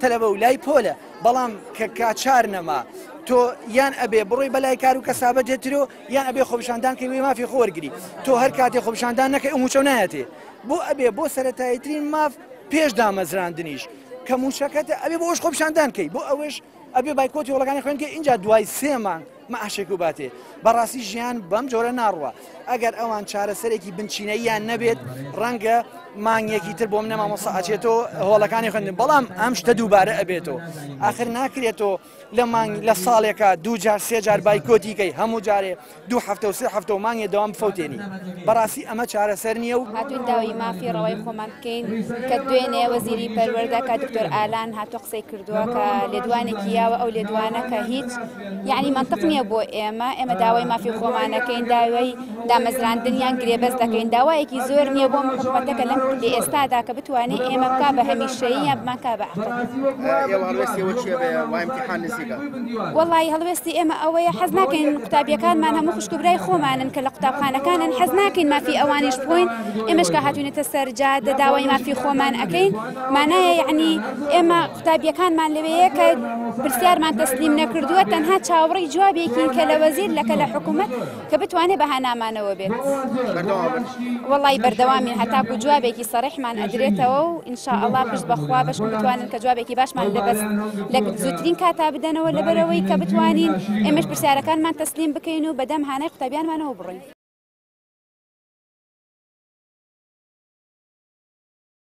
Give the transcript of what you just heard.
تەلەبە و لای پۆلە، بەڵام کە کاچار نەما تۆ یان ئەبێ بڕۆی بەلای کار و کەسابەتێ ترۆ یان ئەبێ خۆپیشاندان کەی وی مافی خۆ وەرگری. تۆ هەر کاتێ خۆپیشاندان نەکەی ئەو موچەو نایەتێ. بۆ ئەبێ بۆ سەرەتاییترین ماف پێش دامەزراندنیش کە موچەکەتە ئەبێ بۆ ئەوش خۆپیشاندان کەی، بۆ ئەوەش ئەبێ بایکۆتی هۆڵەکانی خوێندن کەی، ئینجا دوای سێ مانگ مەعاشێک و باتێ. بەڕاستی ژیان بەم جۆرە ناڕوا. ئەگەر ئەوان چارەسەرێکی بنچینەییان نەبێت ڕەنگە مانگێکی تر بۆ منە مامۆستا ئەچێتەوە هۆڵەکانی خوێندن، بەڵام ئەم شتە دووبارە ئەبێتەوە. ئاخر ناکرێتەوە لە مانگ لە ساڵێکا دوو جار سێ جار بایکۆتی کەی، هەموو جارێ دوو هەفتە و سێ هەفتە و مانگێ دەوام بفەوتێنی. بەڕاستی ئەمە چارەسەر نییە و هاتوین داوای مافی ڕەوای خۆمان بکەین کە دوێنێ وەزیری پەروەردە کە دکتۆر ئالان هاتووە قسەی کردووە کە لێدوانێکی یاوە، ئەو لێدوانە کە هیچ یعنی مەنتق نییە بۆ ئێمە. ئێمە داوای مافی خۆمانەکەین، داوای دامەزراندن یان گرێبەست دەکەین. داوایەکی زۆر نییە بۆ حکومەتە کە لەم لە ئێستادا کە بتوانێت ئێمە بکا بە هەمیشەیی یان بمان کا بە عەقد. ئێوە هەڵوێستی ئێوە چییە بێ وای امتحان نزیکە؟ وەڵی هەڵوێستی ئێمە ئەوەیە حەز ناکەین قوتابیەکانمان هەموو خوشک و برای خۆمانن کە لە قوتابخانەکانن، حەز ناکەین مافی ئەوانیش بخۆین. ئێمەش کە هاتوینەتە سەر جادە داوای مافی خۆمان ئەکەین، مانایە یعنی ئێمە قوتابیەکانمان لەوەیە کە پرسیارمان تەسلیم نەکردووە، تەنها چاوەڕێی جوابێکین کە لە وەزیر لەکە لە حکوومەت کە بتوانێت بەهانامانەوە بێت. وەڵی بەردەوامین هەتاکو جوابێکی سەڕیحمان ئەدرێتەوە و ئینشاءڵڵا پشت بەخوا بەشکم بتوانن کە جوابێکی باشمان لە بەس لە زووترین کاتا بدەنەوە، لەبەرەوەی کە بتوانین ئێمەش پرسیارەکانمان تەسلیم بکەین و بەدەم هانای قوتابیانمانەوە بڕۆین.